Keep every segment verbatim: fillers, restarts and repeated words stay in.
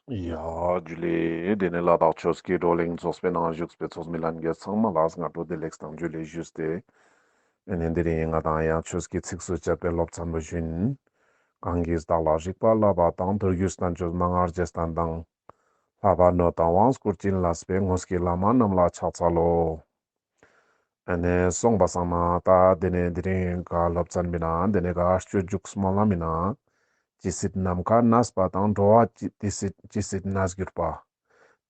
ཡ་ཇུ་ལེ། དེ་ནས་ལ་དྭགས་ཆོས་ཀྱི་བགྲོ་གླེང་ཚོགས་པའི་ནང་བཞུགས་པའི་ཚོགས་མི་ལྷན་རྒྱས་ཚང་མ་ལ་སྔ་དྲོ་བདེ་ལེགས་དང་ཇུ་ལེ་ཞུས་ཏེ། ཨེ་ནས་དེ་རིང་ང་དང་ཡང་ཆོས་ཀྱི་ཚིགས་སུ་བཅད་པའི་སློབ་ཚན་པོ་བཞིན། གང་གིས་བདག་ལ་རིག་པ་བསླབ་པ་དང་། མདོ་རྒྱུད་བསྟན་བཅོས་མན་ངག་རྗེས་བསྟན་དང་། ལྷག་པར་གནོད་དང་དབང་བསྐུར་བྱིན་བརླབས་པའི། དངོས་ཀྱི་བླ་མ་རྣམས་ལ་ཕྱག་འཚལ་ལོ། ཨ་ནེ་སོང་པ་སང་ན་ད་དེ་ནས་དེ་རིང་ག་སློབ་ཚན་པའི་ནང་དེ་ནས་ག་སྤྱོད་འཇུག་སྨོན་ལམ་མི་ནང་ཇི་སྲིད་ནམ་མཁའ་གནས་པ་དང་། འགྲོ་བ་ཇི་དེ་སྲིད་ཇི་སྲིད་གནས་གྱུར་པ།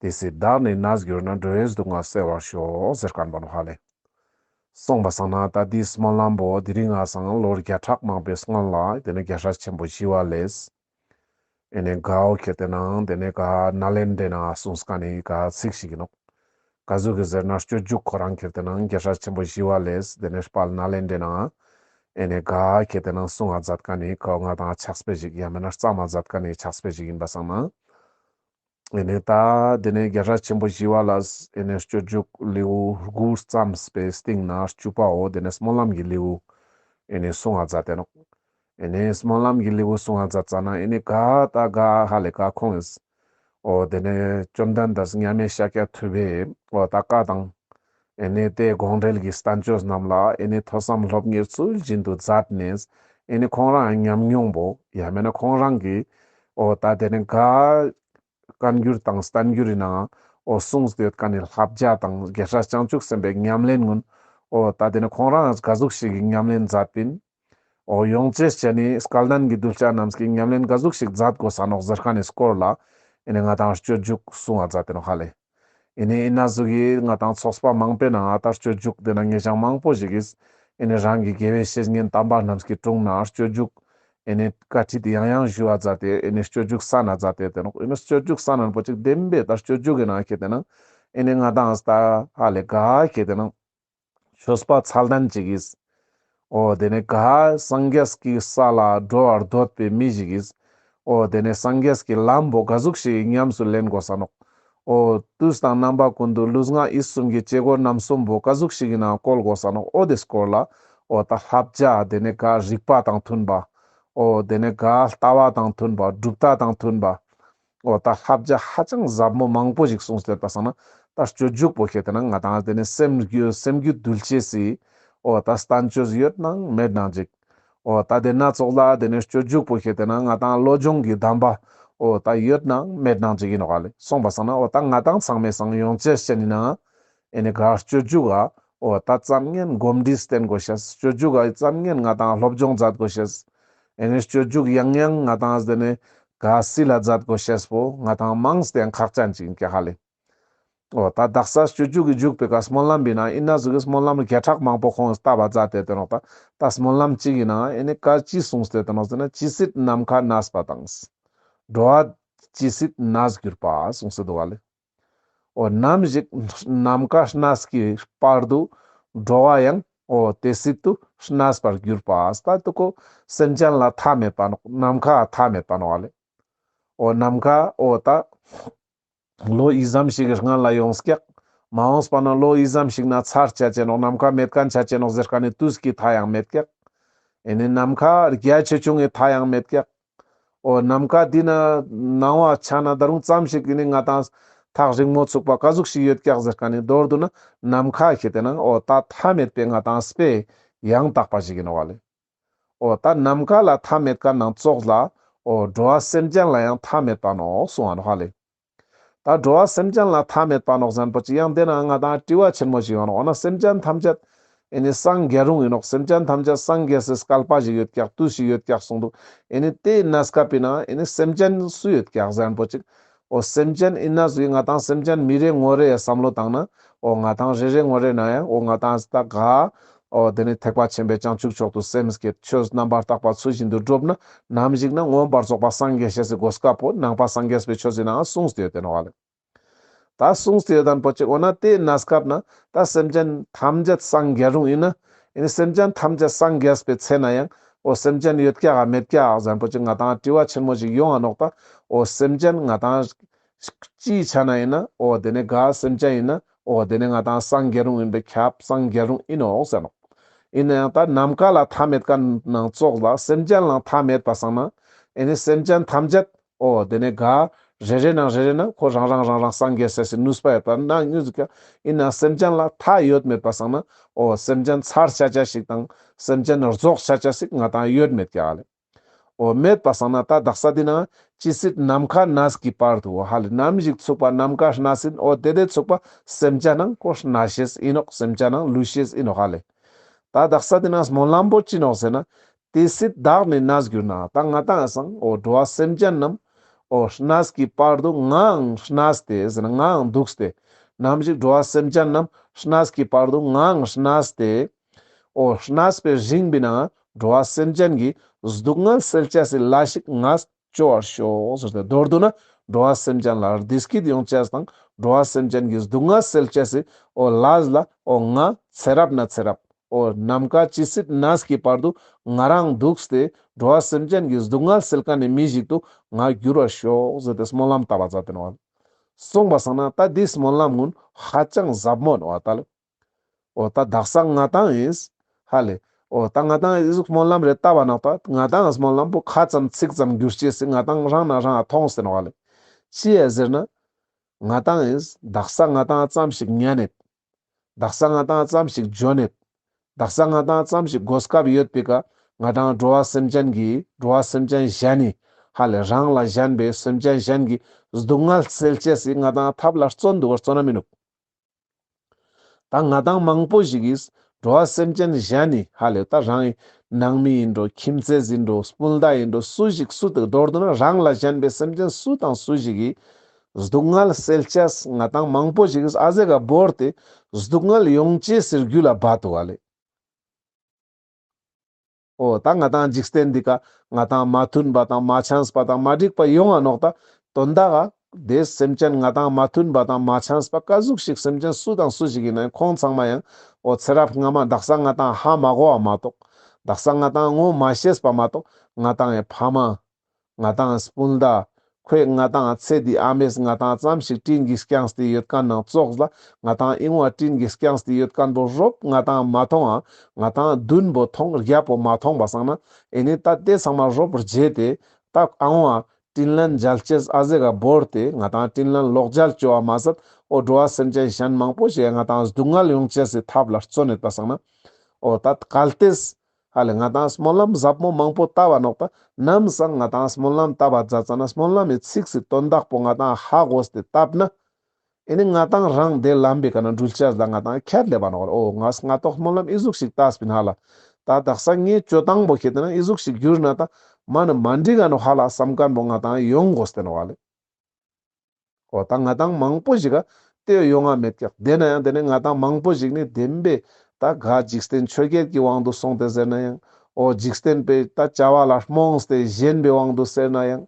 དེ་སྲིད་བདག་ནི་གནས་གྱུར་ན། འགྲོ་བའི་སྡུག་བསྔལ་སེལ་བར་ཤོག་ཟེར་མཁན་པོ་ནོ་ཧ་ལེ། སོང་པ་སང་ན་ད་དེ་སྨོན་ལམ་པོ་དེ་རིང་ང་སང་ལོ་བརྒྱ་ཕྲག་མང་པོའི་སྔོན་ལ་དེ་ནས་རྒྱལ་སྲས་ཆེན་པོ་ཞི་བ་ལྷས། ཨེ་ནས་གའོ་ཁེ་ཏེ་ནང་དེ་ནས་ག་ནཱ་ལེནྡྲའི་ནང་གསུངས་མཁན་ནི་ག་ཚིག་ཞིག་ཡིན་ནོག་ག་ཟུག་གི་ཟེར་ན་སྤྱོད་འཇུག་ཁོ་རང་ཁེ་ཏེ་ནང་རྒྱལ་སྲས་ཆེན་པོ་ཞི་བ་ལྷས་དེ་ནས་དཔལ་ནཱ་ལེནྡྲའི་ནང་ཨེ་ནས་ག་ཁེ་ཏེ་ནང་གསུང་ང་མཛད་མཁན་ནི་གའོ་ང་དང་ཕྱག་དཔེ་ཞིག་ཡང་མེད་ན་བརྩམས་ང་མཛད་མཁན་ནི་ཕྱག་དཔེ་ཞིག་ཡིན་པ་སང་ན། ཨེ་ནས་ད་དེ་ནས་རྒྱལ་སྲས་ཆེན་པོ་ཞི་བ་ལྷས་ཨེ་ནས་སྤྱོད་འཇུག་ལེའུ་དགུ་བརྩམས་པའི་སྟེང་ན་བཅུ་པའོ་དེ་ནས་སྨོན་ལམ་གྱི་ལེའུ་ཨེ་ནས་གསུང་ང་མཛད་དེ་ནོག་ཨེ་ནས་སྨོན་ལམ་གྱི་ལེའུ་གསུང་ང་མཛད་ཙ་ན་ཨེ་ནས་ག་ད་ག་ཧ་ལེ་ག་ཁོང་ངིས་འོ་དེ་ནས་བཅོམ་ལྡན་འདས་མཉམ་མེད་ཤཱཀྱ་ཐུབ་པས་འོ་ད་བཀའ་དང་ཨེ་ནས་དེ་དགོངས་འགྲེལ་གྱི་བསྟན་བཅོས་རྣམས་ལ་ཨེ་ནས་ཐོས་བསམ་སློབ་གཉེར་ཚུལ་བཞིན་དུ་མཛད་ནས་ཨེ་ནས་ཁོང་རང་ཉམས་མྱོང་པོ་ཡང་མེད་ན་ཁོང་རང་གི་འོ་ད་དེ་ནས་ག་བཀའ་འགྱུར་དང་བསྟན་འགྱུར་རི་ནང་འོ་གསུངས་ཏེ་ཡོད་མཁན་ནི་བསླབ་བྱ་དང་རྒྱལ་སྲས་བྱང་ཆུབ་སེམས་དཔའི་ཉམས་ལེན་ཀུན་འོ་ད་དེ་ནས་ཁོང་རང་ག་ཟུག་ཞིག་གི་ཉམས་ལེན་མཛད་པིན། འོ་ཡོང་ཅེས་བྱས་ནི་སྐལ་ལྡན་གྱི་གདུལ་བྱ་རྣམས་ཀྱི་ཉམས་ལེན་ག་ཟུག་ཞིག་མཛད་དགོས་ས་ནོག་ཟེར་མཁན་ནི་སྐོར་ལ་ཨེ་ནས་ང་དང་སྤྱོད་འཇུག་གསུང་ང་མཛད་དེ་ནོག་ཧ་ལེ། ཨེ་ནས་ཨེ་ན་ཟུག་གི་ང་དང་ཚོགས་པ་མང་པོའི་ནང་ང་དང་སྤྱོད་འཇུག་དེ་ན་ངེད་ཅག་མང་པོ་ཞིག་གིས་ཨེ་ནས་རང་གི་དགེ་བའི་བཤེས་གཉེན་དམ་པ་རྣམས་ཀྱི་དྲུང་ན་སྤྱོད་འཇུག་ཨེ་ནས་བཀའ་ཁྲིད་ཡང་ཡང་ཞུ་བ་མཛད་དེ་ཨེ་ནས་སྤྱོད་འཇུག་གསན་ན་མཛད་དེ་དེ་ནོག་ཨེ་ནས་སྤྱོད་འཇུག་གསན་ན་པོ་ཅིག་བདེན་པའི་ད་སྤྱོད་འཇུག་གི་ནང་ཁེ་ཏེ་ནང་ཨེ་ནས་ང་དང་ད་ཧ་ལེ་ག་ཁེ་ཏེ་ནང་ཆོས་པ་མཚན་ལྡན་ཅིག་གིས། འོ་དེ་ནས་ག་སངས་རྒྱས་ཀྱི་ས་ལ་འགྲོ་བར་འདོད་པའི་མི་ཞིག་གིས། འོ་དེ་ནས་སངས་རྒྱས་ཀྱི་ལམ་པོ་ག་ཟུག་ཞིག་ཉམས་སུ་ལེན་དགོས་ས་ནོག་འོ་དུས་དང་རྣམ་པ་ཀུན་ཏུ་ལུས་ངག་ཡིད་གསུམ་གྱི་བྱེད་སྒོ་རྣམ་གསུམ་པོ་ག་ཟུག་ཞིག་གི་ནང་བཀོལ་དགོས་ས་ནོག་འོ་དེ་སྐོར་ལ་འོ་ད་བསླབ་བྱ་དེ་ནས་ག་རིགས་པ་དང་མཐུན་པ། འོ་དེ་ནས་ག་ལྟ་བ་དང་མཐུན་པ་གྲུབ་མཐའ་དང་མཐུན་པ། འོ་ད་བསླབ་བྱ་ཧ་ཅང་ཟབ་མོ་མང་པོ་ཞིག་གསུངས་ཏེ་ཡོད་པ་སང་ན་ད་སྤྱོད་འཇུག་པོ་ཁེ་ཏེ་ན་ང་དང་དེ་ནས་སེམས་རྒྱུད་སེམས་རྒྱུད་འདུལ་ཅེས་སི་འོ་ད་བསྟན་བཅོས་ཡོད་ནང་མེད་ནང་ཅིག་འོ་ད་དེ་ན་ཙོགས་ལ་དེ་ནས་སྤྱོད་འཇུག་པོ་ཁེ་ཏེ་ན་ང་དང་བློ་སྦྱོང་གི་གདམས་པ་འོ་ད་ཡོད་ནང་མེད་ནང་ཅིག་ཡིན་ནོག་ལེ། སོང་པ་སང་ན་འོ་ད་ང་དང་ཚང་མའི་སང་ཡོང་ཅེས་ཅན་ཡིན་ན་ཨེ་ནི་ག་སྤྱོད་འཇུག་ག་འོ་ད་ཙམ་ངན་གོམས་འདྲིས་བསྟེན་དགོས་ཤེས། སྤྱོད་འཇུག་ག་ཙམ་ངན་ང་དང་སློབ་སྦྱོང་མཛད་དགོས་ཤེས། ཨེ་ནི་སྤྱོད་འཇུག་ཡང་ཡང་ང་དང་དེ་ནས་ག་སི་ལ་མཛད་དགོས་ཤེས་པོ་ང་དང་མང་སྟེ་ཁག་ཅན་ཅིག་ཡིན་ཀྱག་ཧ་ལེ། འོ་ད་དག་ས་སྤྱོད་འཇུག་གི་འཇུག་པའི་ཀ་སྨོན་ལམ་བི་ན་ཨིན་ན་ཟུག་གི་སྨོན་ལམ་བརྒྱ་ཕྲག་མང་པོ་ཁོང་བཏབ་པ་མཛད་དེ་དེ་ནོག་ད་ད་སྨོན་ལམ་གཅིག་ཡིན་ན་ཨེ་ནི་ག་ཅི་གསུངས་ཏེ་དེ་ནོག་ཟེར་ན་ཇི་སྲིད་ནམ་མཁའ་གནས་པ་དང་། འགྲོ་བ་ཇི་སྲིད་གནས་གྱུར་པ་གསུངས་ཏེ་འདུག་ག་ལེ། འོ་ནམ་ཞིག་ནམ་མཁའ་གནས་ཀྱི་བར་དུ་འགྲོ་བ་ཡང་འོ་དེ་སྲིད་དུ་གནས་པར་གྱུར་པ། ད་དུ་ཁོ་སེམས་ཅན་ལ་མཐའ་མེད་པ་ནོག་ནམ་མཁའ་མཐའ་མེད་པ་ནོག་ག་ལེ། འོ་ནམ་མཁའ་འོ་ད་ལོ་ཨི་ཙམ་ཞིག་གི་སྔན་ལ་ཡོངས་ཀྱག་མ་འོངས་པ་ན་ལོ་ཨི་ཙམ་ཞིག་ན་ཚར་ཆ་ཅེ་ནོག་ནམ་མཁའ་མེད་མཁན་ཆ་ཅེ་ནོག་ཟེར་མཁན་ནི་དུས་ཀྱི་མཐའ་ཡང་མེད་ཀྱག་ཨེ་ནི་ནམ་མཁའ་རྒྱ་ཆེ་ཆུང་གི་མཐའ་ཡང་མེད་ཀྱག་འོ་ནམ་མཁའ་འདི་ན་སྣང་བ་ཆ་ན་ད་རུང་ཙམ་ཞིག་གི་ནི་ང་དང་ཐག་རིང་མོ་ཚུགས་པ་ག་ཟུག་ཞིག་ཡོད་ཀྱག་ཟེར་མཁན་ནི་མདོར་བསྡུ་ན་ནམ་མཁའ་ཁེ་ཏེ་ན་འོ་ད་མཐའ་མེད་པའི་ང་དང་དཔེ་ཡང་དག་པ་ཞིག་ཡིན་ནོག་ག་ལེ། འོ་ད་ནམ་མཁའ་ལ་མཐའ་མེད་མཁན་ནང་ཙོགས་ལ་འོ་འགྲོ་བ་སེམས་ཅན་ལ་ཡང་མཐའ་མེད་པ་ནོག་གསུང་ང་ནོག་ཧ་ལེ། ད་འགྲོ་བ་སེམས་ཅན་ལ་མཐའ་མེད་པ་ནོག་ཟེར་ན་པོ་ཅིག་ཡང་དེ་ན་ང་དང་དྲི་བ་ཆེན་མོ་ཞིག་ཡོང་ནོག་འོ་ན་སེམས་ཅན་ཐམས་ཅད་ཨེ་ནི་སངས་རྒྱས་རུང་ཡིན་ནོག་སེམས་ཅན་ཐམས་ཅད་སངས་རྒྱས་སི་སྐལ་པ་ཞིག་ཡོད་ཀྱག་དུས་ཤིག་ཡོད་ཀྱག་གསུངས་འདུག་ཨེ་ནི་དེ་གནས་སྐབས་པའི་ནང་ཨེ་ནི་སེམས་ཅན་སུ་ཡོད་ཀྱག་ཟེར་ན་པོ་ཅིག་འོ་སེམས་ཅན་ཨིན་ན་ཟུག་ང་དང་སེམས་ཅན་མི་རེ་ངོ་རེ་ཡ་བསམ་བློ་བཏང་ན་འོ་ང་དང་རེ་རེ་ངོ་རེ་ན་ཡང་འོ་ང་དང་ད་ག་འོ་དེ་ནི་ཐེག་པ་ཆེན་པོའི་བྱང་ཆུབ་མཆོག་ཏུ་སེམས་བསྐྱེད་ཆོས་རྣམ་པར་དག་པ་ཚུལ་བཞིན་དུ་བསྒྲུབས་ན་ནམ་ཞིག་ན་མངོན་པར་རྫོགས་པ་སངས་རྒྱས་ཤེས་སི་གོ་སྐབས་པོ་ནང་པ་སངས་རྒྱས་པའི་ཆོས་སི་ནང་གསུངས་ཏེ་ཡོད་དེ་ནོག་ག་ལེ། ད་གསུངས་ཏེ་ཡོད་དན་པོ་ཅིག་འོ་ན་དེ་གནས་སྐབས་ན་ད་སེམས་ཅན་ཐམས་ཅད་སངས་རྒྱས་རུང་ཡིན་ན་ཨེ་ནི་སེམས་ཅན་ཐམས་ཅད་སངས་རྒྱས་པའི་ཚེ་ན་ཡང་འོ་སེམས་ཅན་ཡོད་ཀྱག་ག་མེད་ཀྱག་ག་ཟེར་ན་པོ་ཅིག་ང་དང་དྲི་བ་ཆེན་མོ་ཞིག་ཡོང་ང་ནོག་ད་འོ་སེམས་ཅན་ང་དང་ཅིའི་ཆ་ན་ཡིན་ན་འོ་དེ་ནི་ག་སེམས་ཅན་ཡིན་ན་འོ་དེ་ནི་ང་དང་སངས་རྒྱས་རུང་ཡིན་པའི་ཁྱབ་སངས་རྒྱས་རུང་ཡིན་ནོག་ཟེར་ནོག་ཡིན་ན་ཡང་ད་ནམ་མཁའ་ལ་མཐའ་མེད་མཁན་ནང་ཙོགས་ལ་སེམས་ཅན་ལ་མཐའ་མེད་པ་སང་ན་ཨེ་ནི་སེམས་ཅན་ཐམས་ཅད་འོ་དེ་ནི་ག་ རེ་རེ་ནང་རེ་རེ་ནང་ཁོ་རང་རང་རང་རང་སངས་རྒྱས་ས་སི་ནུས་པ་ཡོད་པ་ནང་ཉུ་ཟིག་ཀ་ཡིན་ན་སེམས་ཅན་ལ་མཐའ་ཡོད་མེད་པ་སང་ན་འོ་སེམས་ཅན་ཚར་ཆ་ཆ་ཞིག་དང་སེམས་ཅན་རྫོགས་ཆ་ཆ་ཞིག་ང་དང་ཡོད་མེད་ཀྱག་ལེ། འོ་མེད་པ་སང་ན་ད་དག་ས་དེ་ན་ཅི་སྲིད་ནམ་མཁའ་གནས་ཀྱི་བར་དུ་འོ་ཧ་ལེ་ནམ་ཞིག་ཚུགས་པ་ནམ་མཁའ་གནས་ཡིན་འོ་དེ་དེ་ཚུགས་པ་སེམས་ཅན་ནང་ཁོ་གནས་ཤེས་ཡིན་ནོག་སེམས་ཅན་ནང་ལུས་ཤེས་ཡིན་ནོག་ཧ་ལེ། ད་དག་ས་དེ་ན་སྨོན་ལམ་པོ་ཅི་ནོག་ཟེར་ན། དེ་སྲིད་བདག་ནི་གནས་གྱུར་ན། ད་ང་དང་སང་འོ་འགྲོ་བ་སེམས་ཅན་རྣམས་འོ་གནས་ཀྱི་བར་དུ་ངའང་གནས་ཏེ་ཟེར་ན་ངའང་འདུག་སྟེ། ནམ་ཞིག་འགྲོ་བ་སེམས་ཅན་རྣམས་གནས་ཀྱི་བར་དུ་ངའང་གནས་ཏེ། འོ་གནས་པའི་རིང་པོའི་ནང་འགྲོ་བ་སེམས་ཅན་གྱི་སྡུག་བསྔལ་སེལ་ཅེས་སི་ལས་ཤིག་ངས་ཅོ་བར་ཤོག་ཟེར་ཏེ་མདོར་བསྡུ་ན་འགྲོ་བ་སེམས་ཅན་ལ་བདེ་སྐྱིད་ཡོང་ཅེས་དང་འགྲོ་བ་སེམས་ཅན་གྱི་སྡུག་བསྔལ་སེལ་ཅེས་སི་འོ་ལས་ལ་འོ་ང་ཚེ་རབས་ན་ཚེ་རབས་འོ་ནམ་མཁའ་ཇི་སྲིད་གནས་ཀྱི་བར་དུ་ང་རང་འདུག་སྟེ་འགྲོ་བ་སེམས་ཅན་གྱི་སྡུག་བསྔལ་སེལ་མཁན་ནི་མི་ཞིག་ཏུ་ང་འགྱུར་བར་ཤོག་ཟེར་ཏེ་སྨོན་ལམ་བཏབ་པ་མཛད་དེ་ནོག་ལེ། སོང་པ་སང་ན་ད་འདི་སྨོན་ལམ་ཀུན་ཧ་ཅང་ཟབ་མོ་ནོག་ད་ལེ། འོ་ད་དག་ས་ང་དང་ཡིན། ཧ་ལེ། འོ་ད་ང་དང་ཡིན་ཟུག་སྨོན་ལམ་རེ་བཏབ་པ་ནོག་ད་ང་དང་སྨོན་ལམ་པོ་ཁ་ཙམ་ཚིག་ཙམ་འགྱུར་ཅེས་སི་ང་དང་རང་ན་རང་མཐོང་སྟེ་ནོག་ལེ། ཅི་ཡ་ཟེར་ན། ང་དང་ཡིན་དག་ས་ང་དང་ཙམ་ཞིག་ཉན་ནེད། དག་ས་ང་དང་ཙམ་ཞིག་འཇོན་ནེད། དག་ས་ང་དང་ཙམ་ཞིག་གོ་སྐབས་ཡོད་པའི་ཀ་ང་དང་འགྲོ་བ་སེམས་ཅན་གྱི་འགྲོ་བ་སེམས་ཅན་གཞན་ནི་ཧ་ལེ་རང་ལ་གཞན་པའི་སེམས་ཅན་གཞན་གྱི་སྡུག་བསྔལ་སེལ་ཅེས་སི་ང་དང་ཐབས་ལ་བརྩོན་འདུག་བརྩོན་ན་མི་ནུག་ད་ང་དང་མང་པོ་ཞིག་གིས་འགྲོ་བ་སེམས་ཅན་གཞན་ནི་ཧ་ལེ་ད་རང་ནང་མི་ཡིན་འགྲོ་ཁྱིམ་མཚེས་ཡིན་འགྲོ་སྤུན་ཟླ་ཡིན་འགྲོ་སུ་ཞིག་སུ་དག་མདོར་བསྡུ་ན་རང་ལ་གཞན་པའི་སེམས་ཅན་སུ་དང་སུ་ཞིག་གིས་སྡུག་བསྔལ་སེལ་ཅེས་ང་དང་མང་པོ་ཞིག་གིས་ཨ་ཟེ་ག་བོར་ཏེ་སྡུག་བསྔལ་ཡོང་ཅེས་སི་རྒྱུ་ལ་བ་དུག་ག་ལེ། འོ་ད་ང་དང་འཇིག་རྟེན་འདི་ཀ་ང་དང་མ་མཐུན་པ་དང་མ་འཆམས་པ་དང་མ་འགྲིག་པ་ཡོང་ང་ནོག་ད་དོན་དག་ག་དེ་སེམས་ཅན་ང་དང་མ་མཐུན་པ་དང་མ་འཆམས་པ་ཀ་ཟུག་ཞིག་སེམས་ཅན་སུ་དང་སུ་ཞིག་ཡིན་ན་ཁོང་ཚང་མ་ཡང་འོ་ཚེ་རབས་སྔ་མ་དག་ས་ང་དང་ཧ་མ་གོ་བ་མ་གཏོགས་དག་ས་ང་དང་ངོ་མ་ཤེས་པ་མ་གཏོགས་ང་དང་ཡང་ཕ་མ་ང་དང་སྤུན་ཟླ། ཁོས་ང་དང་ཚེ་འདི་ཨ་མས་ང་དང་ཙམ་ཞིག་དྲིན་གྱིས་བསྐྱངས་ཏེ་ཡོད་མཁན་ནང་ཙོགས་ལ་ང་དང་ཨིན་བ་དྲིན་གྱིས་བསྐྱངས་ཏེ་ཡོད་མཁན་པོ་རོབ་ང་དང་མ་མཐོང་ང་ང་དང་བདུན་པོ་མཐོང་རྒྱབ་པོ་མ་མཐོང་པ་སང་ན་ཨེ་ནི་ད་དེ་ཚང་མ་རོབ་རྗེས་ཏེ་ད་ཨ་བ་དྲིན་ལན་འཇལ་ཅེས་ཨ་ཟེ་ག་བོར་ཏེ་ང་དང་དྲིན་ལན་ལོག་འཇལ་ཅོ་བ་མ་ཟད་འོ་འགྲོ་བ་སེམས་ཅན་གཞན་མང་པོ་ཞིག་ང་དང་སྡུག་བསྔལ་ཡོང་ཅེས་སི་ཐབས་ལ་བརྩོན་ཡོད་པ་སང་ན་འོ་ད་གལ་ཏེས། ཧ་ལེ་ང་དང་སྨོན་ལམ་ཟབ་མོ་མང་པོ་བཏབ་པ་ནོག་ད་ནམ་སང་ང་དང་སྨོན་ལམ་བཏབ་པ་མཛད་ཙ་ན་སྨོན་ལམ་མི་ཚིག་སི་དོན་དག་པོ་ང་དང་ཧ་གོ་སྟེ་བཏབ་ན། ཨེ་ནི་ང་དང་རང་དེ་ལམ་པའི་ཀ་ན་འགྲུལ་ཅེས་ལ་ང་དང་ཁྱད་ལེབ་བ་ནོག་ལེ། འོ་ང་ང་ཏོག་སྨོན་ལམ་ཨི་ཟུག་ཞིག་བཏབ་སྤིན་ཧ་ལ། ད་དག་ས་ངའི་ཅོ་སྟངས་པོ་ཁྱེད་དེ་ན་ཨི་ཟུག་ཞིག་གྱུར་ན་ད་མ་ནི་མ་འགྲིག་ག་ནོག་ཧ་ལ་བསམ་མཁན་པོ་ང་དང་ཡོང་དགོས་ཏེ་ནོག་ལེ། འོ་ད་ང་དང་མང་པོ་ཞིག་ག་དེ་ཡོང་ང་མེད་ཀྱག་དེ་ན་ཡང་དེ་ནས་ང་དང་མང་པོ་ཞིག་ནི་བདེན་པའི་ད་ག་འཇིག་རྟེན་ཆོས་བརྒྱད་ཀྱི་དབང་དུ་སོང་སྟེ་ཟེར་ན་ཡང་། འོ་འཇིག་རྟེན་པའི་ད་བྱ་བ་ལ་རྨོངས་ཏེ་ཞེན་པའི་དབང་དུ་ཟེར་ན་ཡང་།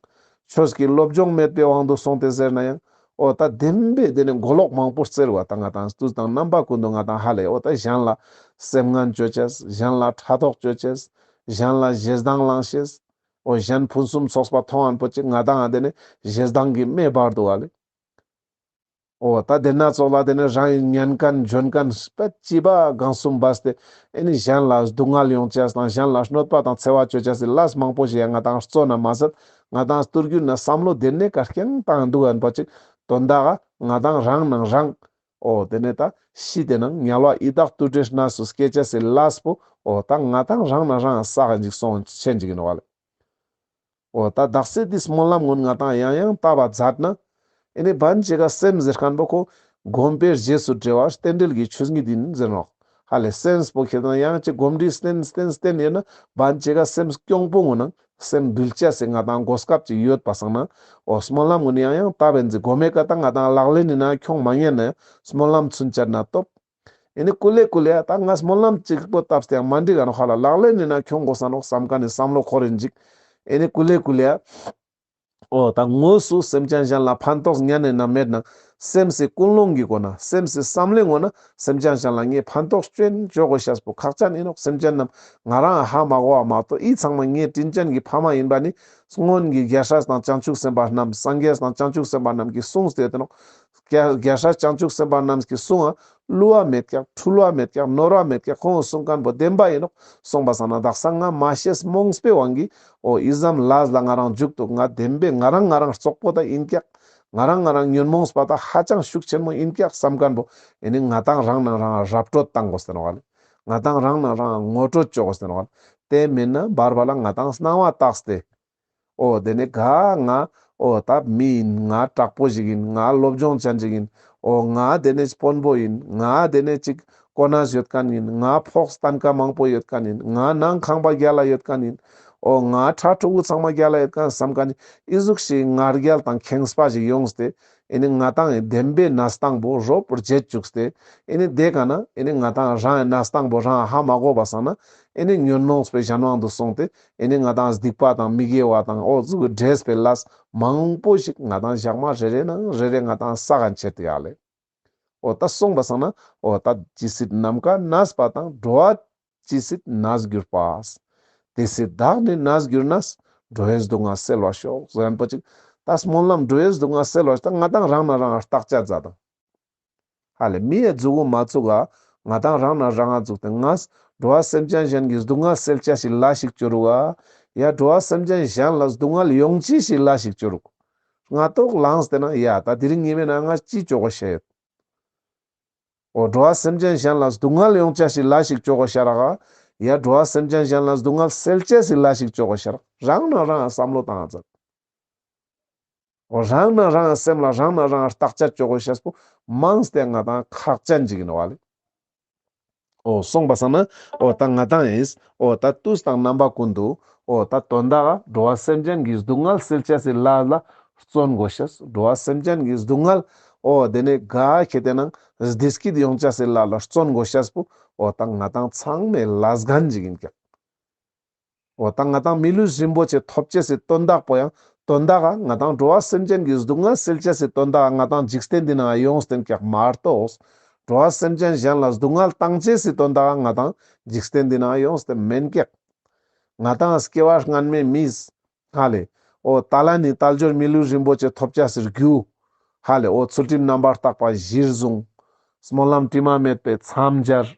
ཆོས་ཀྱི་སློབ་སྦྱོང་མེད་པའི་དབང་དུ་སོང་སྟེ་ཟེར་ན་ཡང་། འོ་ད་བདེན་པའི་དེ་ནས་མགོ་ལོག་མང་པོ་བཙལ་བ་ད་ང་དང་དུས་དང་རྣམ་པ་ཀུན་ཏུ་ང་དང་ཧ་ལས་འོ་ད་གཞན་ལ་སེམས་ངན་ཅོ་ཅེས། གཞན་ལ་ཕྲག་དོག་ཅོ་ཅེས། གཞན་ལ་ཞེ་སྡང་ལང་ཤེས། འོ་གཞན་ཕུན་སུམ་ཚོགས་པ་མཐོང་ཨན་པོ་ཅིག་ང་དང་ཨ་དེ་ནས་ཞེ་སྡང་གི་མེ་འབར་འདུག་ག་ལེ། འོ་ད་དེ་ན་ཙོགས་ལ་དེ་ནས་རང་ཉན་མཁན་འཇོན་མཁན་སྤེ་ཅི་བ་གང་གསུམ་བས་ཏེ་ཨེ་ནི་གཞན་ལ་སྡུག་བསྔལ་ཡོང་ཅེས་དང་གཞན་ལ་གནོད་པ་དང་འཚེ་བ་ཅོ་ཅེས་སི་ལས་མང་པོ་ཞིག་ཡང་ང་དང་བརྩོན་ན་མ་ཟད་ང་དང་སྟོར་རྒྱུ་ན་བསམ་བློ་དེ་ནས་ག་རྐྱང་བཏང་འདུག་ཨན་པོ་ཅིག་དོན་དག་ག་ང་དང་རང་ནང་རང་། འོ་དེ་ནས་ད་ཤི་དེ་ནང་དམྱལ་བ་ཡི་དྭགས་དུད་འགྲོའི་གནས་སུ་སྐྱེ་ཅེས་སི་ལས་པོ་འོ་ད་ང་དང་རང་ནང་རང་བསགས་ཨན་ཅིག་སོང་ཆེན་ཅིག་ཡིན་ནོག་ག་ལེ། འོ་ད་དག་ས་དེ་སྨོན་ལམ་ཀུན་ང་དང་ཡང་ཡང་བཏབ་པ་མཛད་ན། ཨེ་ནི་བན་ཅིག་ག་སེམས་ཟེར་མཁན་པོ་ཁོ་སྒོམ་པའི་རྗེས་སུ་འབྲེལ་བ་རྟེན་འབྲེལ་གྱི་ཆོས་ཉིད་ཡིན་ཟེར་ནོག་ཧ་ལས་སེམས་པོ་ཁྱེད་དང་ཡང་ཅིག་གོམས་འདྲིས་བསྟེན་བསྟེན་བསྟེན་ཡོད་ན་བན་ཅིག་ག་སེམས་སྐྱོང་པོ་ངོ་ན་སེམས་འདུལ་ཅེས་སི་ང་དང་གོ་སྐབས་ཅིག་ཡོད་པ་སང་ན། འོ་སྨོན་ལམ་ཀུན་ཡང་ཡང་བཏབ་ཨན་ཟེར་གོ་མེ་ཀ་ད་ང་དང་ལག་ལེན་ནི་ན་ཁྱོང་མ་ཉན་ན་ཡང་སྨོན་ལམ་ཚུན་ཆད་ན་ཐོབ། ཨེ་ནི་ཀུ་ལེ་ཀུ་ལེ་ཡ་ད་ང་སྨོན་ལམ་གཅིག་པོ་བཏབ་སྟེ་ཡང་མ་འགྲིག་ག་ནོག་ཧ་ལ་ལག་ལེན་ནི་ན་ཁྱོང་དགོས་ས་ནོག་བསམ་མཁན་ནི་བསམ་བློ་འཁོར་ཨན་ཅིག་ཨེ་ནི་ཀུ་ལེ་ཀུ་ལེ་ཡ། འོ་ད་དངོས་སུ་སེམས་ཅན་གཞན་ལ་ཕན་ཐོགས་ཉན་ནི་ན་མེད་ན་སེམས་སི་ཀུན་སློང་གི་སྒོ་ན་སེམས་སི་བསམ་བློའི་ངོ་ན་སེམས་ཅན་གཞན་ལ་ངས་ཕན་ཐོགས་ཅོ་ཨན་ཅོ་དགོས་ཤེས་པོ་ཁག་ཅན་ཡིན་ནོག་སེམས་ཅན་རྣམས་ང་རང་ཧ་མ་གོ་བ་མ་གཏོགས་འི་ཚང་མ་ངའི་དྲིན་ཅན་གྱི་ཕ་མ་ཡིན་པ་ནི་སྔོན་གྱི་རྒྱལ་སྲས་དང་བྱང་ཆུབ་སེམས་དཔའ་རྣམས་སངས་རྒྱས་དང་བྱང་ཆུབ་སེམས་དཔའ་རྣམས་ཀྱིས་གསུངས་ཏེ་ཡོད་ནོག་རྒྱལ་རྒྱལ་སྲས་བྱང་ཆུབ་སེམས་དཔའ་རྣམས་ཀྱིས་གསུངས་ཨ། བསླུ་བ་མེད་ཀྱག་འཁྲུལ་བ་མེད་ཀྱག་ནོར་བ་མེད་ཀྱག་ཁོང་གསུང་མཁན་པོ་བདེན་པ་ཡིན་ནོག་སོང་པ་སང་ན་དག་ས་ང་མ་ཤེས་རྨོངས་པའི་དབང་གིས་འོ་ཨི་ཙམ་ལས་ལ་ང་རང་འཇུག་འདུག་ང་བདེན་པའི་ང་རང་ང་རང་རྩོག་པོ་ད་ཡིན་ཀྱག་ང་རང་ང་རང་ཉོན་མོངས་པ་ད་ཧ་ཅང་ཤུགས་ཆེན་མོ་ཡིན་ཀྱག་བསམ་མཁན་པོ་ཨེ་ནི་ང་ཏང་རང་ནང་རང་རབ་སྤྲོད་བཏང་དགོས་ཟེར་ནོག་ལེ། ང་ཏང་རང་ནང་རང་ངོ་སྤྲོད་བཅོ་དགོས་ཟེར་ནོག་ལེ། དེ་མིན་ན་བར་བར་ལ་ང་ཏང་སྣང་བ་བཏགས་ཏེ། འོ་དེ་ནས་ག་ང་འོ་ད་མི་ཡིན། ང་དྲག་པོ་ཞིག་ཡིན། ང་སློབ་སྦྱོང་ཅན་ཞིག་ཡིན། འོ་ང་དེ་ནས་དཔོན་པོ་ཡིན། ང་དེ་ནས་ཅིག་གོ་གནས་ཡོད་མཁན་ཡིན། ང་ཕོགས་སྟན་ཀ་མང་པོ་ཡོད་མཁན་ཡིན། ང་ནང་ཁང་པ་རྒྱལ་ལ་ཡོད་མཁན་ཡིན། འོ་ང་ཕྲུ་གུ་ཚང་མ་རྒྱལ་ལ་ཡོད་མཁན་བསམ་མཁན་ཡིན། ཨི་ཟུག་ཞིག་ང་རྒྱལ་དང་ཁེངས་པ་ཞིག་ཡོངས་ཏེ། ཨེ་ནི་ང་ཏང་ཡི་བདེན་པའི་གནས་སྟངས་པོ་རོབ་བརྗེད་བཅུག་སྟེ། ཨེ་ནི་དེ་ག་ན་ཨེ་ནི་ང་ཏང་རང་ཡི་གནས་སྟངས་པོ་རང་ཧ་མ་གོ་བ་སང་ན། ཨེ་ནི་ཉོན་མོངས་པའི་གཞན་དབང་དུ་སོང་སྟེ། ཨེ་ནི་ང་ཏང་སྡིག་པ་དང་མི་དགེ་བ་དང་འོ་ཟུག་གི་འདྲེས་པའི་ལས་མང་པོ་ཞིག་ང་ཏང་ཞག་མ་རེ་རེ་ནང་རེ་རེ་ང་ཏང་བསགས་མཁན་ཆེད་དུ་ཡོད་ལེ། འོ་ད་སོང་བ་སང་ན་འོ་ད་ཇི་སྲིད་ནམ་མཁའ་གནས་པ་དང་། འགྲོ་བ་ཇི་སྲིད་གནས་གྱུར་པ། དེ་སྲིད་བདག་ནི་གནས་གྱུར་ནས། འགྲོ་བའི་སྡུག་བསྔལ་སེལ་བར་ཤོག་ཟེར་མཁན་པོ་ཅིག་ད་སྨོན་ལམ་འགྲོ་བའི་སྡུག་བསྔལ་སེལ་བར་ཤོག་ད་ང་ཏང་རང་ནང་རང་བརྟག་དཔྱད་མཛད་དང་། ཧ་ལེ་མི་ཡི་མཛུ་གུ་མ་ཚུགས་ག་ང་ཏང་རང་ནང་རང་ང་ཚུགས་ཏེ་ངས་འགྲོ་བ་སེམས་ཅན་གཞན་གྱི་སྡུག་བསྔལ་སེལ་ཅེས་སི་ལས་ཤིག་བཅོ་རུག་ག་ཡ་འགྲོ་བ་སེམས་ཅན་གཞན་ལ་སྡུག་བསྔལ་ཡོང་ཅེས་སི་ལས་ཤིག་བཅོ་རུག་ང་ཏོག་ལངས་ཏེ་ན་ཡ་ད་དེ་རིང་ཉི་མའི་ནང་ང་ཅི་བཅོ་དགོས་ཤེས་ཡོད། འོ་འགྲོ་བ་སེམས་ཅན་གཞན་ལ་སྡུག་བསྔལ་ཡོང་ཅེས་སི་ལས་ཤིག་བཅོ་དགོས་ཤ་རག་ག་ཡ་འགྲོ་བ་སེམས་ཅན་གཞན་ལ་སྡུག་བསྔལ་སེལ་ཅེས་སི་ལས་ཤིག་བཅོ་དགོས་ཤ་རག་རང་ནང་རང་བསམ་བློ་བཏང་ང་མཛད། འོ་རང་ནང་རང་སེམས་ལ་རང་ནང་རང་བརྟག་དཔྱད་བཅོ་དགོས་ཤེས་པོ་མངས་ཏེ་ང་ཏང་ཁག་ཅན་ཅིག་ཡིན་ནོག་ལེ། འོ་སོང་བ་སང་ན་འོ་ད་ང་ཏང་ཡིས་འོ་ད་དུས་དང་རྣམ་པ་ཀུན་ཏུ་འོ་ད་དོན་དག་ག་འགྲོ་བ་སེམས་ཅན་གྱི་སྡུག་བསྔལ་སེལ་ཅེས་སི་ལས་ལ་བརྩོན་དགོས་ཤེས། འགྲོ་བ་སེམས་ཅན་གྱི་སྡུག་བསྔལ་འོ་དེ་ནས་ག་ཁེ་ཏེ་ནང་བདེ་སྐྱིད་ཡོང་ཅེས་སི་ལས་ལ་བརྩོན་དགོས་ཤེས་པོ་འོ་ད་ང་ཏང་ཚང་མའི་ལས་འགན་ཅིག་ཡིན་ཀྱག་འོ་ད་ང་ཏང་མི་ལུས་རིན་པོ་ཆེ་ཐོབ་ཅེས་སི་དོན་དག་པོ་ཡང་དོན་དག་ག་ང་ཏང་འགྲོ་བ་སེམས་ཅན་གྱི་སྡུག་བསྔལ་སེལ་ཅེས་སི་དོན་དག་ག་ང་ཏང་འཇིག་རྟེན་འདི་ནང་ཡོངས་ཏེ་ཡིན་ཀྱག་མ་གཏོགས། འགྲོ་བ་སེམས་ཅན་གཞན་ལ་སྡུག་བསྔལ་བཏང་ཅེས་སི་དོན་དག་ག་ང་ཏང་འཇིག་རྟེན་འདི་ནང་ཡོངས་ཏེ་མེན་ཀྱག་ང་ཏང་སྐྱེ་བ་སྔན་མའི་མིས་ཧ་ལེ། འོ་ད་ལ་ནི་དལ་འབྱོར་མི་ལུས་རིན་པོ་ཆེ་ཐོབ་ཅེས་སི་རྒྱུ། ཧ་ལེ་འོ་ཚུལ་ཁྲིམས་རྣམ་པར་དག་པ་གཞིར་བཟུང་། སྨོན་ལམ་དྲི་མ་མེད་པའི་མཚམས་སྦྱར།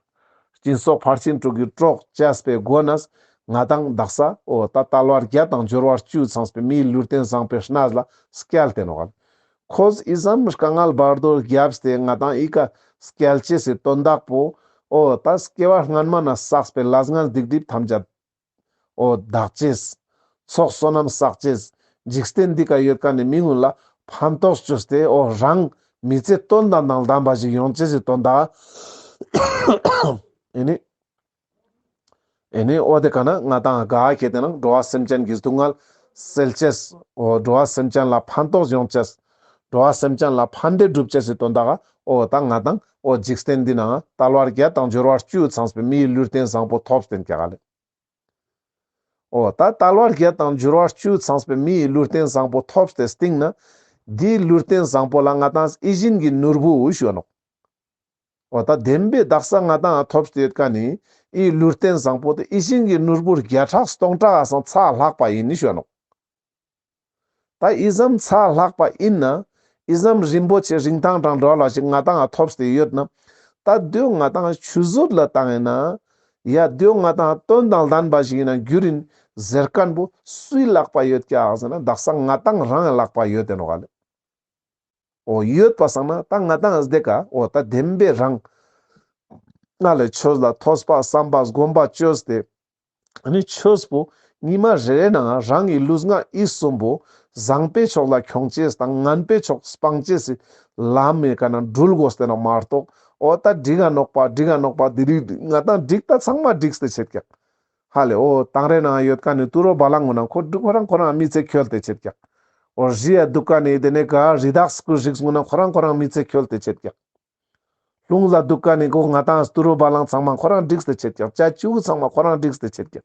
སྦྱིན་སོགས་ཕར་ཕྱིན་དྲུག་གི་གྲོགས་བཅས་པའི་སྒོ་ནས་ང་ཏང་དག་ས་འོ་ད་དལ་བ་བརྒྱད་དང་འབྱོར་བ་བཅུ་ཚང་བའི་མིའི་ལུས་རྟེན་བཟང་པོའི་གནས་ལ་སྐྱེལ་ཏེ་ནོག་ཁོས་ཨི་ཙམ་དཀའ་ངལ་བར་དོ་བརྒྱབ་སྟེ་ང་ཏང་ཨི་ཀ་སྐྱེལ་ཅེས་སི་དོན་དག་པོ་འོ་ད་སྐྱེ་བ་སྔན་མ་ན་བསགས་པའི་ལས་ངན་སྡིག་སྒྲིབ་ཐམས་ཅད་འོ་དག་ཅེས། ཚོགས་བསོད་ནམས་བསགས་ཅེས། འཇིག་རྟེན་འདི་ཀ་ཡོད་མཁན་ནི་མི་ཀུན་ལ་ཕན་ཐོགས་བཅོས་ཏེ་འོ་རང་མི་ཚེ་དོན་དང་ལྡན་པ་ཞིག་ཡོང་ཅེས་སི་དོན་དག་ཨེ་ནི། ཨེ་ནི་འོ་དེ་ཀ་ན་ང་ཏང་ག་ཁེ་ཏེ་ནང་འགྲོ་བ་སེམས་ཅན་གྱི་སྡུག་བསྔལ་སེལ་ཅེས། འོ་འགྲོ་བ་སེམས་ཅན་ལ་ཕན་ཐོགས་ཡོང་ཅེས། འགྲོ་བ་སེམས་ཅན་ལ་ཕན་བདེ་སྒྲུབ་ཅེས་སི་དོན་དག་ག་འོ་ད་ང་ཏང་འོ་འཇིག་རྟེན་འདི་ནང་དལ་བ་བརྒྱད་དང་འབྱོར་བ་བཅུ་ཚང་བའི་མིའི་ལུས་རྟེན་བཟང་པོ་ཐོབ་སྟེ་ཡིན་ཀྱག་ལེ། འོ་ད་དལ་བ་བརྒྱད་དང་འབྱོར་བ་བཅུ་ཚང་བའི་མིའི་ལུས་རྟེན་བཟང་པོ་ཐོབ་སྟེ་སྟིང་ན། འདིའི་ལུས་རྟེན་བཟང་པོ་ལ་ང་ཏང་ཡིད་བཞིན་གྱི་ནོར་བུ་ཞུ་ནོག་འོ་ད་བདེན་པའི་དག་ས་ང་ཏང་ཐོབ་སྟེ་ཡོད་མཁན་ནི་ཨི་ལུས་རྟེན་བཟང་པོ་དེ་ཡིད་བཞིན་གྱི་ནོར་བུ་བརྒྱ་ཕྲག་སྟོང་ཕྲག་ག་སང་ཆ་ལྷག་པ་ཡིན་ནི་ཞུ་ནོག་ད་ཨི་ཙམ་ཆ་ལྷག་པ་ཡིན་ན། ཨི་ཙམ་རིན་པོ་ཆེ་རིན་ཐང་དང་འདྲ་བ་ཞིག་ང་ཏང་ཐོབ་སྟེ་ཡོད་ན། ད་དེའོ་ང་ཏང་ཆུད་ཟོས་ལ་བཏང་ཡིན་ན། ཡ་དེའོ་ང་ཏང་དོན་དང་ལྡན་པ་ཞིག་ཡིན་ན་འགྱུར་ཡིན་ཟེར་མཁན་པོ་སུའི་ལག་པ་ཡོད་ཀྱག་ཟེར་ན་དག་ས་ང་ཏང་རང་ལག་པ་ཡོད་དེ་ནོག་ལེ། འོ་ཡོད་པ་སང་ན་ད་ང་ཏང་ཨ་ཟེ་ཀ་འོ་ད་བདེན་པའི་རང་ང་ལས་ཆོས་ལ་ཐོས་པ་བསམ་པ་སྒོམ་པ་བཅོས་ཏེ། ཨ་ནི་ཆོས་པོ་ཉི་མ་རེ་རེ་ནང་རང་གི་ལུས་ངག་ཡིད་གསུམ་པོ་བཟང་པའི་ཕྱོགས་ལ་ཁྱོང་ཅེས་དང་ངན་པའི་ཕྱོགས་སྤང་ཅེས་སི་ལམ་མེ་ཀ་ན་འགྲུལ་དགོས་ཏེ་ནོག་མ་གཏོགས། འོ་ད་འགྲིག་ག་ནོག་པ་འགྲིག་ག་ནོག་པ་དེ་རིགས་ང་ཏང་འགྲིག་ད་ཚང་མ་འགྲིག་སྟེ་ཆེད་ཀྱག་ཧ་ལེ་འོ་དང་རེ་ནང་ཡོད་མཁན་ནི་ཏུ་རོ་བ་ལང་ངུ་ན་ཁོ་འགྲིག་ཁོ་རང་ཁོ་རང་མི་ཚེ་འཁྱོལ་ཏེ་ཆེད་ཀྱག་འོ་རི་ཡ་འདུག་མཁན་ནི་དེ་ནས་ག་རི་དྭགས་སྐུ་རིགས་ངུ་ན་ཁོ་རང་ཁོ་རང་མི་ཚེ་འཁྱོལ་ཏེ་ཆེད་ཀྱག་རླུང་ལ་འདུག་མཁན་ནི་ཁོ་ང་ཏང་ཏུ་རོ་བ་ལང་ཚང་མ་ཁོ་རང་འགྲིག་སྟེ་ཆེད་ཀྱག་ཅ་ཅུ་ཚང་མ་ཁོ་རང་འགྲིག་སྟེ་ཆེད་ཀྱག་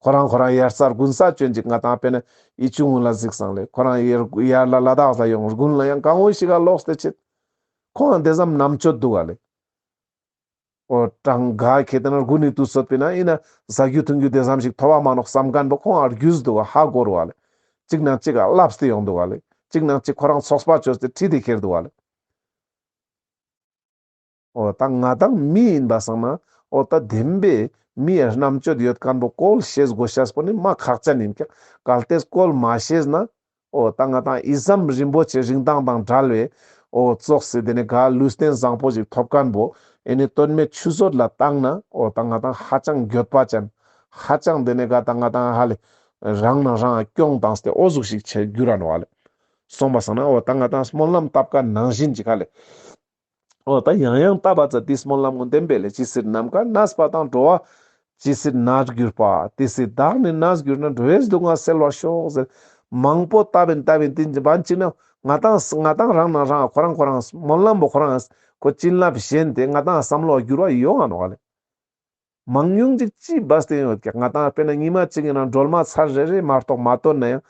ཁོ་རང་ཁོ་རང་དབྱར་རྩྭ་དགུན་ས་ཅོན་ཅིག་ང་ཏང་དཔེར་ན་ཡི་ཆུ་ངུན་ལ་གཟིགས་སང་ལེ། ཁོ་རང་དབྱར་དབྱར་ལ་ལ་དྭགས་ལ་ཡོང་དགུན་ལ་ཡང་གང་བོ་ཞིག་ག་ལོག་སྟེ་ཆེད། ཁོང་དེ་ཙམ་རྣམ་དཔྱོད་འདུག་ག་ལེ། འོ་གྲང་ག་ཁེ་ཏེ་ན་དགུན་ནི་དུས་ཚོད་པས་ན་ཡིན་ན་ཟ་རྒྱུ་འཐུང་རྒྱུ་དེ་ཙམ་ཞིག་ཐོབ་བ་མ་ནོག་བསམ་མཁན་པོ་ཁོང་ཨ་རྒྱུས་འདུག་ག་ཧ་གོ་རུ་བ་ལེ། གཅིག་ནང་གཅིག་ག་ལབ་སྟེ་ཡོང་འདུག་ག་ལེ། གཅིག་ནང་གཅིག་ཁོ་རང་ཚོགས་པ་བཅོས་ཏེ་ཁྲིད་དེ་ཁྱེར་འདུག་ག་ལེ། འོ་ད་ང་ཏང་མི་ཡིན་པ་སང་ན་འོ་ད་བདེན་པའི་མི་ཡ་རྣམ་དཔྱོད་ཡོད་མཁན་པོ་བཀོལ་ཤེས་དགོས་ཤེས་པོ་ནི་མ་ཁག་ཅན་ཡིན་ཀྱག་གལ་ཏེ་བཀོལ་མ་ཤེས་ན་ འོ་ད་ང་ཏང་ཨི་ཙམ་རིན་པོ་ཆེ་རིན་ཐང་དང་བྲལ་བའི་འོ་ཙོགས་སེ་དེ་ནེ་ག་ལུས་རྟེན་བཟང་པོ་ཞིག་ཐོབ་མཁན་པོ་ཨེ་ནི་དོན་མེད་ཆུད་ཟོས་ལ་བཏང་ན་འོ་ད་ང་ཏང་ཧ་ཅང་འགྱོད་པ་ཅན། ཧ་ཅང་དེ་ནེ་ག་ད་ང་ཏང་ཧ་ལེ་རང་ནང་རང་ང་སྐྱོན་བཏང་སྟེ་འོ་ཟུག་ཞིག་ཆེ་འགྱུར་ར་ནོག་ལེ། སོང་པ་སང་ན་འོ་ད་ང་ཏང་སྨོན་ལམ་བཏབ་མཁན་ནང་བཞིན་ཅིག་ཧ་ལེ། འོ་ད་ཡང་ཡང་བཏབ་པ་ཙ་དེ་སྨོན་ལམ་ངོ་བདེན་པས་ལེ། ཇི་སྲིད་ནམ་མཁའ་གནས་པ་དང་། འགྲོ་བ་ཇི་སྲིད་ནར་གྱུར་པ། དེ་སྲིད་བདག་ནི་གནས་གྱུར་ན། འགྲོ་བའི་སྡུག་བསྔལ་སེལ་བར་ཤོག་ཟེར། མང་པོ་བཏབ་ཡིན་བཏབ་ཡིན་དེ་བན་ཅིག་ན་ང་ཏང་ང་ཏང་རང་ནང་རང་ཁོ་རང་ཁོ་རང་སྨོན་ལམ་པོ་ཁོ་རང་ཁོ་བྱིན་རླབས་ཞན་ཏེ་ང་ཏང་བསམ་བློ་འགྱུར་བ་ཡོང་ང་ནོག་ལེ། མང་ཉུང་ཅིག་ཅི་བས་ཏེ་ཡོད་ཀྱག། ང་ཏང་དཔེར་ན་ཉི་མ་གཅིག་ཡིན་ན་སྒྲོལ་མ་ཚར་རེ་རེ་མ་གཏོགས་མ་བཏོན་ན་ཡང་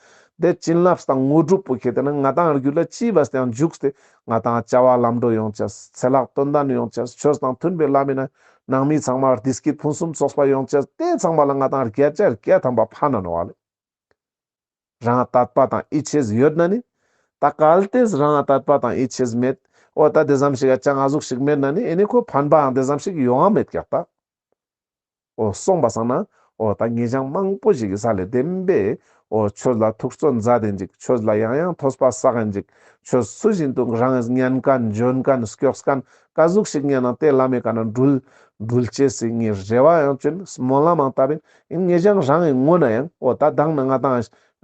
དེ་བྱིན་རླབས་དང་དངོས་གྲུབ་པོ་ཁྱེར་ཏེ་ན་ང་ཏང་རྒྱུད་ལ་ཅི་བས་ཏེ་ཡང་འཇུག་སྟེ་ང་ཏང་བྱ་བ་ལམ་འགྲོ་ཡོང་ཅེས། ཚེ་ལྷག་དོན་ལྡན་ཡོང་ཅེས། ཆོས་དང་མཐུན་པའི་ལམ་ཡིན་ན་ནང་མི་ཚང་མ་བདེ་སྐྱིད་ཕུན་སུམ་ཚོགས་པ་ཡོང་ཅེས། དེ་ཚང་མ་ལ་ང་ཏང་བརྒྱ་ཆ་བརྒྱ་ཐམ་པ་ཕན་ན་ནོག་ལེ། རང་དད་པ་དང་ཡིད་ཆེས་ཡོད་ན་ནི། ད་གལ་ཏེ་རང་དད་པ་དང་ཡིད་ཆེས་མེད། འོ་ད་དེ་ཙམ་ཞིག་ཡ་ཅང་ཨ་ཟུག་ཞིག་མེད་ན་ནི་ཨེ་ནི་ཁོ་ཕན་པའང་དེ་ཙམ་ཞིག་ཡོང་ང་མེད་ཀྱག་ད། འོ་སོང་པ་སང་ན་འོ་ད་ངེད་ཅག་མང་པོ་ཞིག་གི་ས་ལེ་བདེན་པས་འོ་ཆོས་ལ་ཐུགས་བརྩོན་མཛད་དེ་འཇིག། ཆོས་ལ་ཡང་ཡང་ཐོས་པ་བསགས་ཡིན་འཇིག། ཆོས་ཚུལ་བཞིན་དུ་རང་ཉན་མཁན་འཇོན་མཁན་སྐྱོགས་མཁན་ག་ཟུག་ཞིག་ཉན་ན་དེ་བླ་མའི་ཀ་ན་འགྲུལ་འགྲུལ་ཅེས་སི་ངའི་རེ་བ་ཡང་བཅོལ། སྨོན་ལམ་མང་བཏབ་ཡིན། ངེད་ཅག་རང་གི་ངོ་ན་ཡང་འོ་ད་དང་ན་ང་ཏང་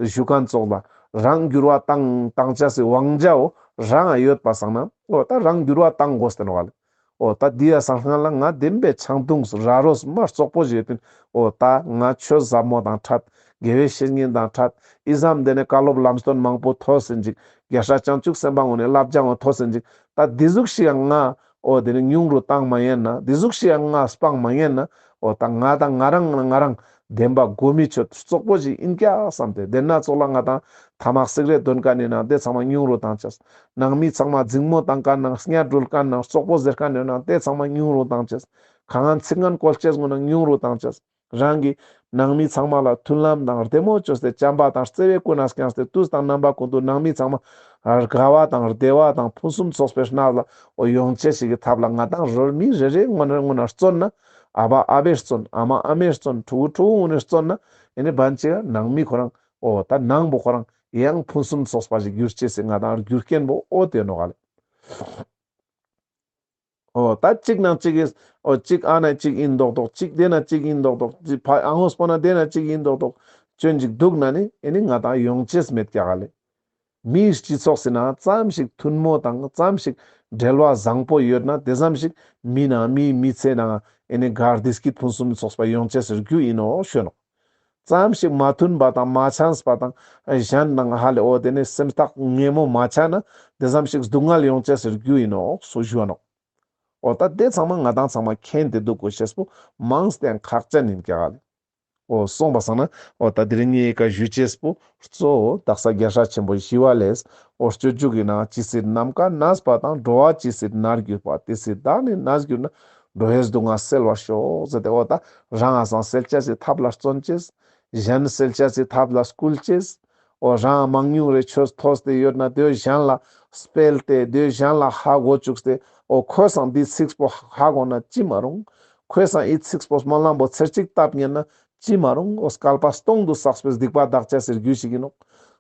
ཞུ་མཁན་ཙོགས་ལ་རང་འགྱུར་བ་བཏང་བཏང་ཅེས་སི་དབང་ཆ་འོ་རང་ཡོད་པ་སང་ན་འོ་ད་རང་འགྱུར་བ་བཏང་དགོས་ཏེ་ནོག་ལེ། འོ་ད་འདི་ཡ་སང་སྔ་ལ་ང་བདེན་པའི་ཆང་འཐུང་ར་རོས་མ་རྩོག་པོ་ཞིག་ཡོད་པིན། འོ་ད་ང་ཆོས་ཟབ་མོ་དང་འཕྲད། དགེ་བའི་བཤེས་གཉེན་དང་འཕྲད། ཨི་ཙམ་དེ་ནེ་བཀའ་སློབ་ལམ་སྟོན་མང་པོ་ཐོས་ཟིན་ཅིག། རྒྱལ་སྲས་བྱང་ཆུབ་སེམས་དཔའ་ངོ་ནེ་བསླབ་བྱ་ངོ་ཐོས་ཟིན་ཅིག། ད་འདི་ཟུག་ཞིག་ཡང་ང་འོ་དེ་ནེ་ཉུང་རུ་བཏང་མ་ཉན་ན། འདི་ཟུག་ཞིག་ཡང་ང་སྤང་མ་ཉན་ན། འོ་ད་ང་དང་ང་རང་ང་རང་བདེན་པ་གོ་མི་ཆོད་རྩོག་པོ་ཞིག་ཡིན་ཀྱག་བསམ་སྟེ། དེ་ན་ཙོགས་ལ་ང་ཏང་ཐ་མག་སིག་རེ་འདོན་མཁན་ཡིན་ན་དེ་ཚང་མ་ཉུང་རུ་བཏང་ཅེས། ནང་མི་ཚང་མ་འཛིང་མོ་བཏང་མཁན་ནང་གཉའ་སྒྲོལ་མཁན་ནང་རྩོག་པོ་ཟེར་མཁན་ཡོད་ན་དེ་ཚང་མ་ཉུང་རུ་བཏང་ཅེས། ཁ་ངན་ཚིག་ངན་བཀོལ་ཅེས་ངོ་ན་ཉུང་རུ་བཏང་ཅེས། རང་གི་ནང་མི་ཚང་མ་ལ་མཐུན་ལམ་དང་བདེ་མོ་བཅོས་ཏེ་བྱམས་པ་དང་བརྩེ་བའི་ཀུན་ནས་བསྐྱངས་ཏེ་དུས་དང་རྣམ་པ་ཀུན་ཏུ་ནང་མི་ཚང་མ་དགའ་བ་དང་བདེ་བ་དང་ཕུན་སུམ་ཚོགས་པའི་གནས་ལ་འོ་ཡོང་ཅེས་ཞིག་གི་ཐབས་ལ་ང་ཏང་རོལ་མི་རེ་རེ་ངོ་ན་ངོ་ན་བརྩོན་ན། ཨ་བ་ཨ་བའི་བརྩོན། ཨ་མ་ཨ་མའི་བརྩོན། ཕྲུ་གུ་ཕྲུ་གུ་ངོ་ནེ་བརྩོན་ན། ཨེ་ནི་བན་ཅིག་ནང་མི་ཁོ་རང་འོ་ད་ནང་པོ་ཁོ་རང་ཡང་ཕུན་སུམ་ཚོགས་པ་ཞིག་འགྱུར་ཅེས་སི་ང་ཏང་རྒྱུ་རྐྱེན་པོ་འོ་དེ་ནོག་ལེ། འོ་ད་གཅིག་ནང་གཅིག་ཨིན། འོ་གཅིག་ཨ་ན་གཅིག་ཨིན་མདོག་མདོག། གཅིག་དེ་ན་གཅིག་ཨིན་མདོག་མདོག། གཅིག་ཕ་ཨ་ངོས་པོ་ན་དེ་ན་གཅིག་ཨིན་མདོག་མདོག་བཅོན་ཅིག་འདུག་ན་ནི་ཨེ་ནི་ང་ཏང་ཡོང་ཅེས་མེད་ཀྱག་ལེ། མིའི་སྤྱི་ཚོགས་སི་ནང་ཙམ་ཞིག་མཐུན་མོ་དང་ཙམ་ཞིག་འབྲེལ་བ་བཟང་པོ་ཡོད་ན་དེ་ཙམ་ཞིག་མི་ནང་མིའི་མི་ཚེ་ནང་ཨེ་ནི་ག་བདེ་སྐྱིད་ཕུན་སུམ་ཚོགས་པ་ཡོང་ཅེས་སི་རྒྱུ་ཨིན་ནོག་ཞུ་ནོག། ཙམ་ཞིག་མ་མཐུན་པ་དང་མ་འཆམས་པ་དང་གཞན་དང་ཧ་ལེ་འོ་དེ་ནེ་སེམས་ཐག་ཉེ་མོ་མ་ཆ་ན་དེ་ཙམ་ཞིག་སྡུག་བསྔལ་ཡོང་ཅེས་སི་རྒྱུ་ཨིན་ནོག་སོ་ཞུ་བ་ནོག། འོ་ད་དེ་ཚང་མ་ང་ཏང་ཚང་མ་མཁྱེན་ཏེ་འདུག་དགོས་ཤེས་པོ་མང་སྟེ་ཡང་ཁག་ཅན་ཡིན་ཀྱག་ལེ། འོ་སོང་པ་སང་ན་འོ་ད་དེ་རིང་ངའི་ཀ་ཞུ་ཅེས་པོ་གཙོ་བོ་དག་ས་རྒྱལ་སྲས་ཆེན་པོ་ཞི་བ་ལྷས་འོ་སྤྱོད་འཇུག་གི་ནང་ཇི་སྲིད་ནམ་མཁའ་གནས་པ་དང་། འགྲོ་བ་ཇི་སྲིད་ནར་གྱུར་པ། དེ་སྲིད་བདག་ནི་གནས་གྱུར་ན། འགྲོ་བའི་སྡུག་བསྔལ་སེལ་བར་ཤོག་ཟེར་ཏེ། འོ་ད་རང་ང་སང་སེལ་ཅེས་སི་ཐབས་ལ་བརྩོན་ཅེས། གཞན་སེལ་ཅེས་སི་ཐབས་ལ་སྐུལ་ཅེས། འོ་རང་མང་ཉུང་རེ་ཆོས་ཐོས་ཏེ་ཡོད་ན་དེ་གཞན་ལ་སྤེལ་ཏེ་དེ་གཞན་ལ་ཧ་གོ་བཅུག་སྟེ། འོ་ཁོས་སང་འདི་ཚིགས་པོ་ཧ་གོ་ན་ཅི་མ་རུང་། ཁོས་སང་འི་ཚིགས་པོ་སྨོན་ལམ་པོ་ཚར་གཅིག་བཏབ་ཉན་ན་ཅི་མ་རུང་། འོ་བསྐལ་པ་སྟོང་དུ་བསགས་པའི་སྡིག་པ་དག་ཅེས་སི་རྒྱུ་ཞིག་ཨིན་ནོག།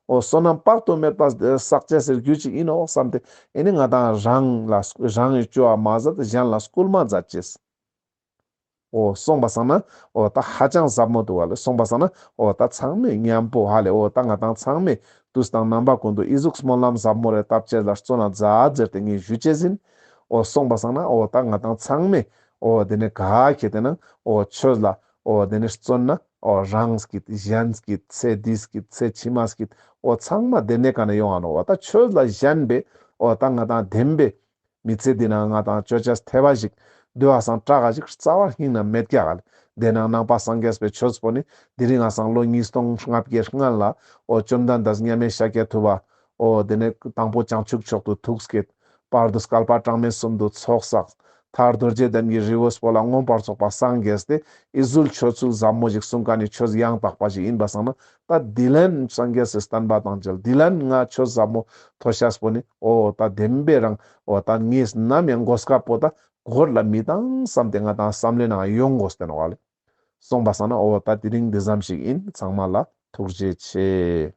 འོ་བསོད་ནམས་དཔག་ཏུ་མེད་པ་བསགས་ཅེས་སི་རྒྱུ་ཞིག་ཨིན་ནོག་བསམ་སྟེ། ཨེ་ནི་ང་ཏང་རང་ལ་རང་གི་སྐྱོ་བ་མ་ཟད་གཞན་ལ་སྐུལ་མ་མཛད་ཅེས། འོ་སོང་པ་སང་ན་འོ་ད་ཧ་ཅང་ཟབ་མོ་འདུག་བ་ལེ། སོང་པ་སང་ན་འོ་ད་ཚང་མས་མཉམ་པོ་ཧ་ལེ་འོ་ད་ང་ཏང་ཚང་མས་དུས་དང་རྣམ་པ་ཀུན་ཏུ་འི་ཟུག་སྨོན་ལམ་ཟབ་མོ་རེ་བཏབ་ཅེས་ལ་བརྩོན་ན་མཛད་ཟེར་ཏེ་ངས་ཞུ་ཅེས་ཨིན། འོ་སོང་པ་སང་ན་འོ་ད་ང་ཏང་ཚང་མས་འོ་དེ་ནེ་ག་ཁེ་ཏེ་ན་འོ་ཆོས་ལ་འོ་དེ་ནེ་བརྩོན་ན་འོ་རང་སྐྱིད་གཞན་སྐྱིད་ཚེ་འདིའི་སྐྱིད་ཚེ་ཕྱི་མ་སྐྱིད་འོ་ཚང་མ་དེ་ནེ་ཀ་ནེ་ཡོང་ང་ནོག། འོ་ད་ཆོས་ལ་གཞན་པའི་འོ་ད་ང་ཏང་བདེན་པའི་མི་ཚེ་འདི་ནང་ང་ཏང་ཅོ་ཅེས་ཐེ་བ་ཞིག་འདོད་པ་སང་སྐྲག་ག་ཞིག་རྩ་བ་ཉིད་ནས་མེད་ཀྱག་ལེ། དེ་ནང་ནང་པ་སངས་རྒྱས་པའི་ཆོས་པོ་ནི་དེ་རིང་ང་སང་ལོ་ཉིས་སྟོང་ལྔ་བརྒྱའི་སྔན་ལ་འོ་བཅོམ་ལྡན་འདས་མཉམ་མེད་ཤཱཀྱ་ཐུབ་པ་འོ་དེ་ནེ་དང་པོ་བྱང་ཆུབ་མཆོག་ཏུ་ཐུགས་བསྐྱེད། བར་དུ་བསྐལ་པ་གྲངས་མེད་གསུམ་དུ་ཚོགས་བསགས། མཐར་རྡོ་རྗེ་གདན་གྱི་རི་བོ་སྤོ་ལ་མངོན་པར་རྫོགས་པ་སངས་རྒྱས་ཏེ་འི་ཟུག་ཆོས་ཚུལ་ཟབ་མོ་ཞིག་གསུང་མཁན་ནི་ཆོས་ཡང་དག་པ་ཞིག་ཡིན་པ་སང་ན། ད་དེ་ལན་སངས་རྒྱས་སི་བསྟན་པ་དང་མཇལ། དེ་ལན་ང་ཆོས་ཟབ་མོ་ཐོས་ཤེས་པོ་ནི་འོ་ད་བདེན་པའི་རང་འོ་ད་ངས་ནམ་ཡང་གོ་སྐབས་པོ་ད་འགོར་ལ་མི་བཏང་བསམ་སྟེ་ང་ཏང་བསམ་བློའི་ནང་ཡོང་དགོས་ཏེ་ནོག་ལེ། སོང་པ་སང་ན་འོ་ད་དེ་རིང་འདི་ཙམ་ཞིག་ཡིན། ཚང་མ་ལ་ཐུགས་རྗེ་ཆེ།